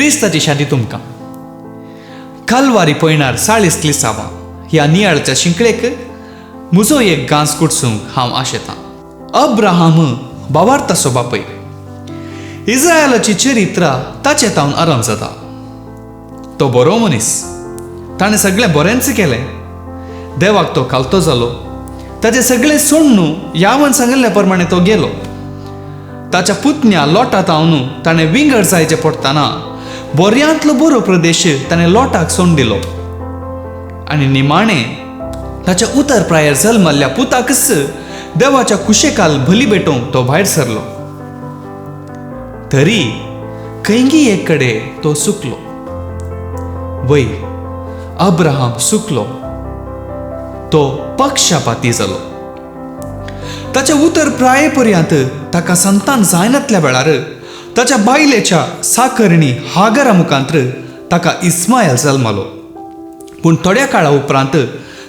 क्रिस्ताची शांती तुमकां. कालवारी पयणार 40 क्लिसांवां ह्या नियाळच्या शिंकळेक म्हजो एक घांस कुडसूंक हांव आशेतां. अब्राहम भावार्थाचो बापय. इस्रायलाची चरित्र ताचे तावन आरंभ जाता. तो बरो मनीस, ताणें सगळें बरेंच केलें. देवाक तो खालतो जालो. ताचें सगळें सोडणू यावन सांगिल्ल्या प्रमाणे तो गेलो. ताच्या पुतण्या लोटा तावन ताणें विंगड जायचें पडटना बऱ्यांतलो बरो प्रदेश ताणें लोटाक सोड दिलो आनी निमाणें ताच्या उतर प्रायर जल्मल्ल्या पुताकच देवाच्या कुशेकाल बली भेटोवंक तो भायर सरलो. तरी खंयगी एक कडेन तो सुकलो. वय, अब्राहम सुकलो. तो पक्षपाती जालो. ताच्या उतर प्राये पर्यंत ताका संतान जायनातल्या वेळार ताच्या बायलेच्या साकरणी हागरा मुखांत ताका इस्मायल जल्मलो. पूण थोड्या काळा उपरांत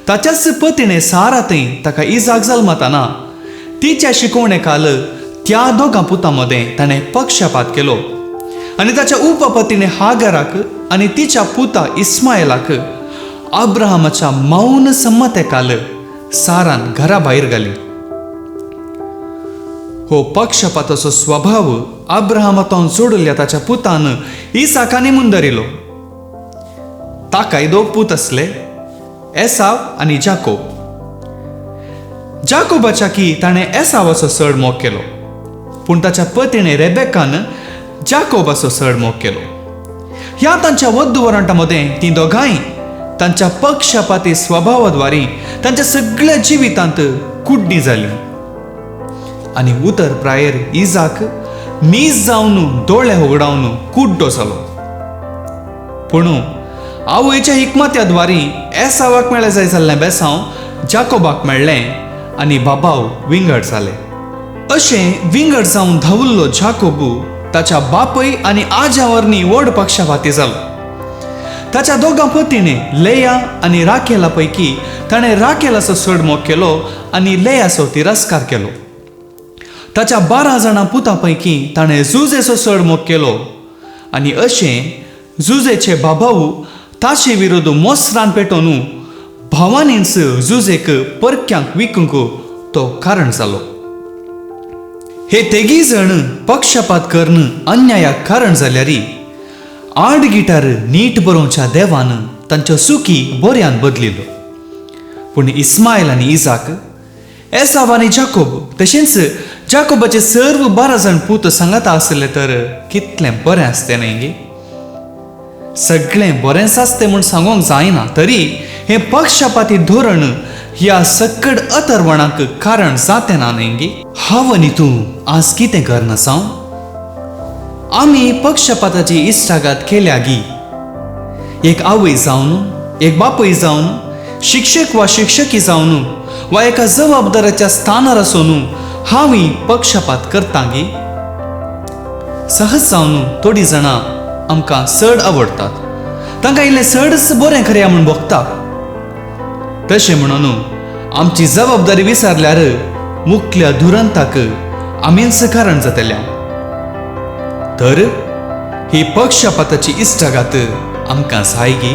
ताच्याच पतीणे सारा थंय ताका इजाक जल्मताना तिच्या शिकवणे काल त्या दोगां पुतां मदें ताणें पक्षपात केलो आनी ताच्या उपपतीणे हागराक आनी तिच्या पुता इस्मायलाक अब्राहमाच्या मौन संमते काल सारान घरा भायर घाली. हो पक्षपाताचो स्वभाव अब्राहमातून जोडल्या ताच्या पुतान इसाकानी मुंदरिलो. ताकाय दोग पूत आसले, एसाव आनी जाकोब. जाकोबाच्या की ताणें एसावाचो चड मोग केलो, पूण ताच्या पतीणे रेबेकान जाकोबाचो चड मोग केलो. ह्या तांच्या वद्द वरांटा मदें तीं दोगांय तांच्या पक्षपाती स्वभावाद्वारी तांच्या सगळ्या जिवितांत कुड्डी जाली आनी उतर प्रायर इजाक नीज जावन दोळे उगडावन कुड्डो जालो. पूण आवयच्या हिकमत्या द्वारी एसावाक मेळ्ळें जाय जाल्लें बेसांव जाकोबाक मेळ्ळें आनी बाबाव विंगड जाले. अशें विंगड जावन धांवल्लो जाकोबू ताच्या बापय आनी आज्या वरनी व्हड पक्षपाती जालो. ताच्या दोगां पतीणे लेया आनी राकेला पैकी ताणें राकेलाचो चड मोग केलो आनी लेयाचो तिरस्कार केलो. ताच्या 12 जाणां पुतां पैकी ताणें जुजेचो चड मोग केलो आनी अशें जुजेचे बाबाऊ ताचे विरोध मोसरान पेटोवन भावानीच जुजेक परक्यांक विकूंक तो कारण जालो. हे तेगी जण पक्षपात करून अन्यायाक कारण जाल्यारी आड गिटार नीट बरोवच्या देवान तांच्यो चुकी बऱ्यान बदलिलो. पूण इस्मायल आनी इजाक, एसाव आनी जाकोब तशेंच जाकोबाचे सर्व 12 जाण पूत सांगाता आसले तर कितलें बरें आसतें न्हय गे. सगळें बरेंच आसतें म्हूण सांगूंक जायना, तरी हें पक्षपाती धोरण ह्या सकड अतर्वणाक कारण जातें ना न्हय गे. हांव आनी तूं आज कितें करना साव? आमी पक्षपाताची इश्टागात केल्या गी? एक आवय जावन, एक बापूय जावन, शिक्षक वा शिक्षकी जावन वा एका जबाबदाराच्या स्थानार आसून हांवूय पक्षपात करता गी? सहज जावन थोडीं जाणां आमकां चड आवडटात, तांकां इल्लें चडच बरें करया म्हूण भोगता. तशें म्हणून आमची जबाबदारी विसरल्यार मुखल्या दुरंताक आमीच कारण जातल्या. तर ही पक्षपाताची इश्टागात आमकां जाय गी?